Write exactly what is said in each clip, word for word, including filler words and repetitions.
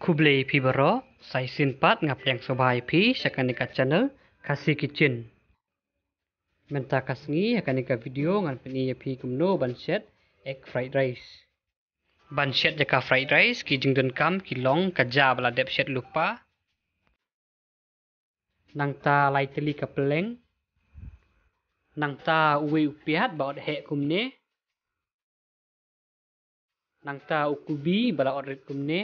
Khublei phi baroh, sa shisien pat nga pdiang sngewbha ïa phi sha kane ka channel Khasi Kitchen. Mynta ka sngi ha kane ka video ngan pyni ïa phi kumno ban shet egg fried rice. Ban shet ïa ka fried rice ki jingdonkam ki long ka ja ba la dep shet lypa. Nangta lai tylli ka pylleng. Nangta uwei u piat ba ot heh kumne. Nangta u kubi ba la ot rit kumne.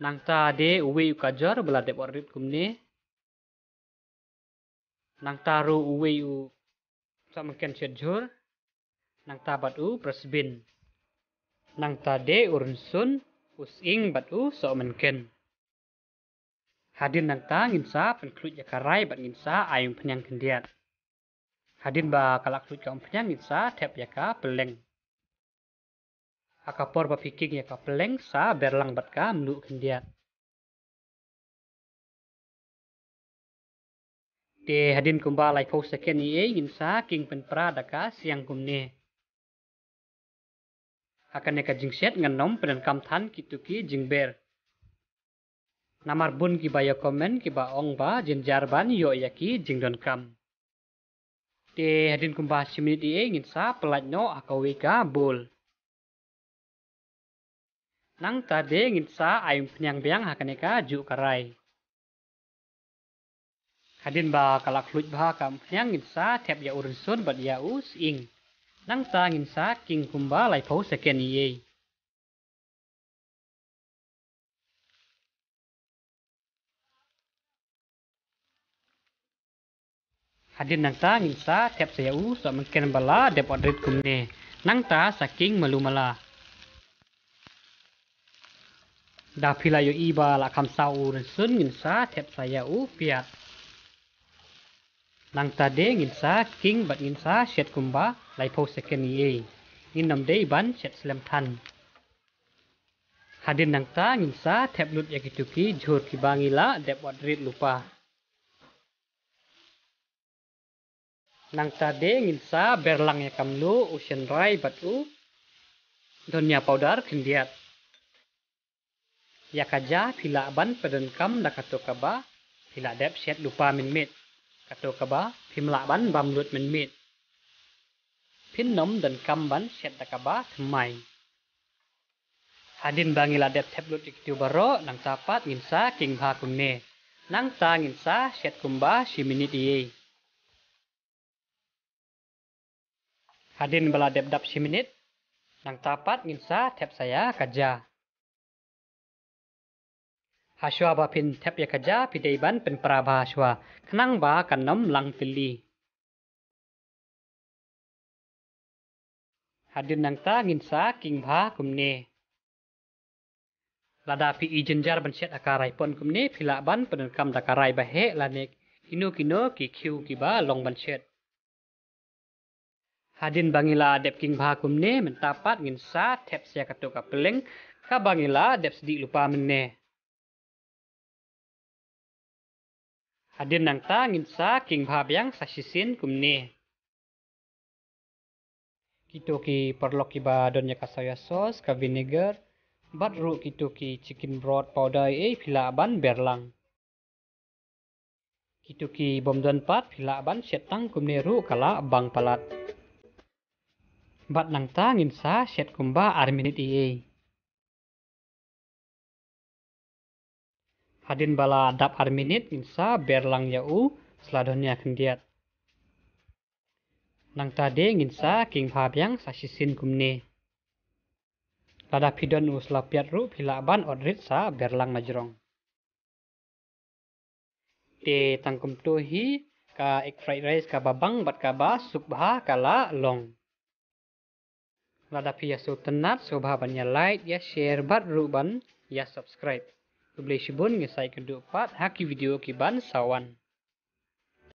Nangta de uwei u kajor ba la dep ot rit kumne. Nangta ruh uwei u sohmynken shet jhur. Nangta bad u pressbin. Nangta de u rynsun, u sying bad u sohmynken. Hadien nangta ngin sa pynkhluit ïa ka rai bad ngin sa ai umphniang khyndiat. Hadien ba ka la khluit ka umphniang ngin sa thep ïa ka pylleng. Ha ka por ba phi king ïa ka pylleng sa ber lang bad ka mluh khyndiat. Te hadien kumba laiphew second ei ei ngin sa king pynpra da ka siang kumne. Ha kane ka jingshet ngan nym pyndonkam than kito ki jingber. Namar bun kiba ïa comment kiba ong ba jynjar ban ïoh ïa ki jingdonkam. Te hadien kumba shi minit ei ei ngin sa pyllait noh ha kawei ka bowl. Nangta de ngin sa ai umphniang biang ha kane ka juh ka rai. Hadien ba ka la khluit bha ka umphniang ngin sa thep ïa u rynsun bad ïa u sying. Nangta ngin sa king kumba laiphew second ei ei. Hadien nangta ngin sa thep sa ïa u sohmynken ba la dep ot rit kumne. Nangta sa king malu mala. Da phi la ïohi ba la kham saw u rynsun ngin sa thep sa ïa u piat. Nangta de ngin sa king bad ngin sa shet kumba laiphew second ei ei. Ngin nym dei ban shet slem than. Hadien nangta ngin sa thep lut ïa kito ki jhur kiba ngi la dep ot rit lypa. Nangta de ngin sa ber lang ïa ka mluh, u shynrai bad u dhania powder khyndiat. Ïa ka ja phi lah ban pyndonkam da kato kaba phi la dep shet lypa mynmiet. Kato kaba phim lah ban bam lut mynmiet. Phin nym donkam ban shet da kaba thymmai. Hadien ba ngi la dep thep lut ïa kito baroh, nangta pat ngin sa king bha kumne. Nangta ngin sa shet kumba shi minit ei ei. Hadien ba la dep dap shi minit, nangta pat ngin sa thep sa ïa ka ja. Hashwa ba phin thep ïa ka ja phi dei ban pynpra bha hashwa khnang ba kan nym lang tylli. Hadien nangta ngin sa king bha kumne. Lada phi i jynjar ban shet ha ka rai pon kumne phi lah ban pyndonkam da ka rai ba heh lane kino kino ki khiew kiba long ban shet. Hadien ba ngi la dep king bha kumne mynta pat ngin sa thep sa ïa kato ka pylleng kaba ngi la dep sdieh lypa mynne. Hadien nangta ngin sa king bha biang sa shisien kumne. Kito ki paralok kiba don ïa ka soya sauce, ka vinegar, bad ruh kito ki chicken broth powder ei ei phi lah ban ber lang. Kito ki bym don pat phi lah ban shet tang kumne ruh ka lah bang palat. Bad nangta ngin sa shet kumba ar minit ei ei. Hadien ba la dap ar minit ngin sa ber lang ïa u sla dhania khyndiat. Nangta de ngin sa king bha biang sa shisien kumne. Lada phi don u sla piat ruh phi lah ban ot rit sa ber lang na jrong. Te tang kumto hi ka egg fried rice kaba bang bad kaba suk bha ka la long. Lada phi ïa sngewtynnat sngewbha ban ïa like, ïa share bad ruh ban ïa subscribe. Khublei shibun, ngin sa ïakynduh pat ha ki video kiban sa wan.